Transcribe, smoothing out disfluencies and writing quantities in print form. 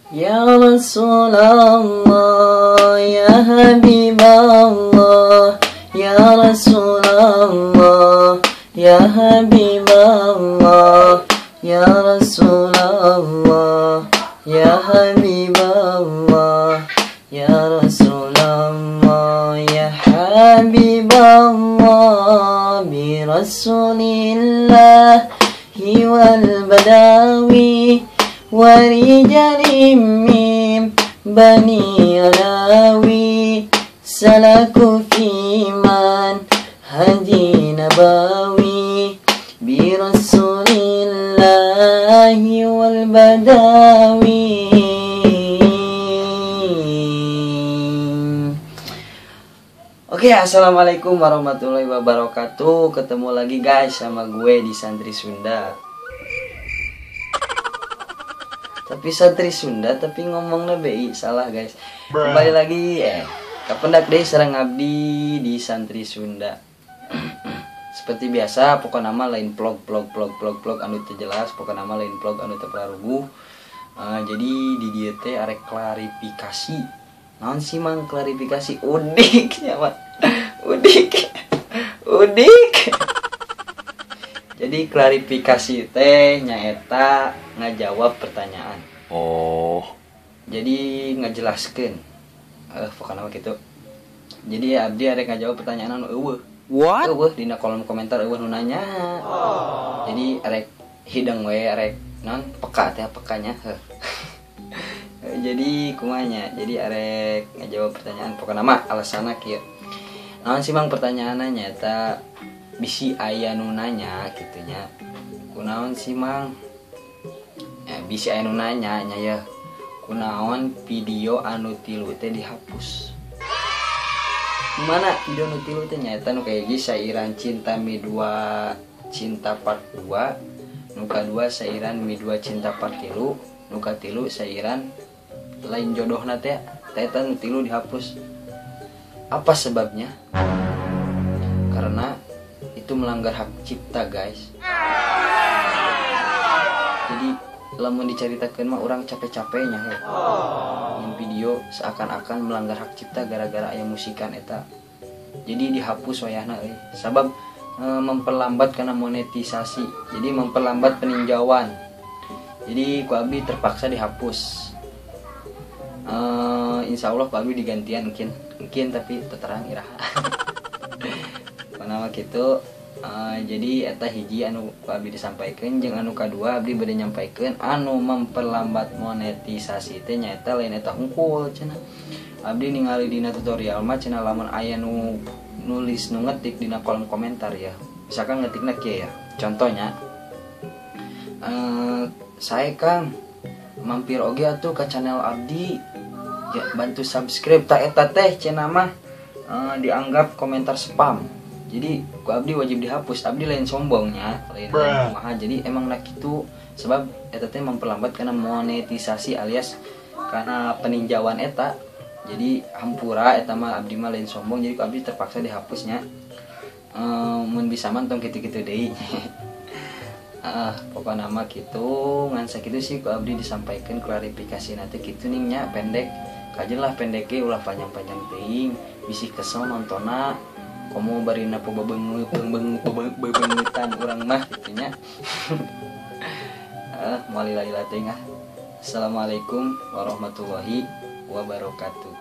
Ya Rasulullah, ya Habibullah, ya Rasulullah, ya Habibullah, ya Rasulullah, ya Habibullah, ya Rasulullah, ya Habibullah, bi Rasulillah wal badawi wa rijalim min bani alawi salaku fi man hadi nabawi bi rasulillahi wal badawi. Oke, assalamualaikum warahmatullahi wabarakatuh. Ketemu lagi guys sama gue di Santri Sunda. Tapi Santri Sunda tapi ngomongnya BI salah guys. Kembali lagi kapendak deh sareng abdi di Santri Sunda. Seperti biasa pokok nama lain vlog vlog vlog vlog vlog anu teu jelas, pokok nama lain vlog anu teu pararuguh. Jadi di dieu teh arek klarifikasi. Naon sih mang klarifikasi? Udik ya, Pak. Udik. Udik. Jadi klarifikasi teh nyaeta ngajawab pertanyaan. Oh. Jadi ngajelaskeun. Pokokna mah kitu. Jadi abdi arek ngajawab pertanyaan anu eueuh. What? Eueuh dina kolom komentar eueuh nu nanya. Oh. Jadi arek hideng we arek naon peka teh pekanya. Heuh. Jadi kumanya. Jadi arek ngajawab pertanyaan pokokna mah alasanna kieu. Naon sih mang pertanyaanna nyaeta bisi aya nu nanya kitu nya. Kunaon sih mang? Ya, bisi aya nu nanya nya ya. Kunaon video anu tilu teh dihapus? Mana video anu tilu teh nyaeta nu kahiji sairan cinta mi 2 cinta part 2, nu kadua sairan mi 2 cinta part 3, nu katilu sairan lain jodohna teh eta nu tilu dihapus. Apa sebabnya? Karena itu melanggar hak cipta guys. Jadi lamun dicaritakeun mah orang capek-capeknya ya. Yang video seakan-akan melanggar hak cipta gara-gara aya musikan eta. Jadi dihapus wayahna euy. Sabab memperlambat karena monetisasi. Jadi memperlambat peninjauan. Jadi ku abdi terpaksa dihapus. Insya Allah ku abdi digantian mungkin. Mungkin tapi terang iraha. Nama gitu. Jadi eta hiji anu ku abdi disampaikan jeung anu kadua abdi bade nyampaikeun anu memperlambat monetisasi teh nyaeta lain eta hungkul cenah. Abdi ningali dina tutorial mah cenah lamun aya nu nulis nu ngetik dina kolom komentar ya. Misalkan ngetikna kieu ya. Contohnya saya Kang mampir oge atuh ka channel abdi ya, bantu subscribe ta eta teh cenah mah dianggap komentar spam. Jadi ku abdi wajib dihapus. Abdi lain sombongnya, lain kumaha. Jadi emang nak itu sebab eta teh memperlambat karena monetisasi alias karena peninjauan eta. Jadi hampura eta mah abdi mah lain sombong. Jadi ku abdi terpaksa dihapusnya. Mun bisa mah tong kitu-kitu deui. Pokokna mah kitu ngan sakitu sih ku abdi disampaikan klarifikasi nanti kitu ning nya pendek. Kajen lah pendek ge ulah panjang-panjang teuing, bisi kesel nontonna. Komo barina po bebengutan urang mah kitu nya. Moal lila-lila teuing ah. Assalamualaikum warahmatullahi wabarakatuh.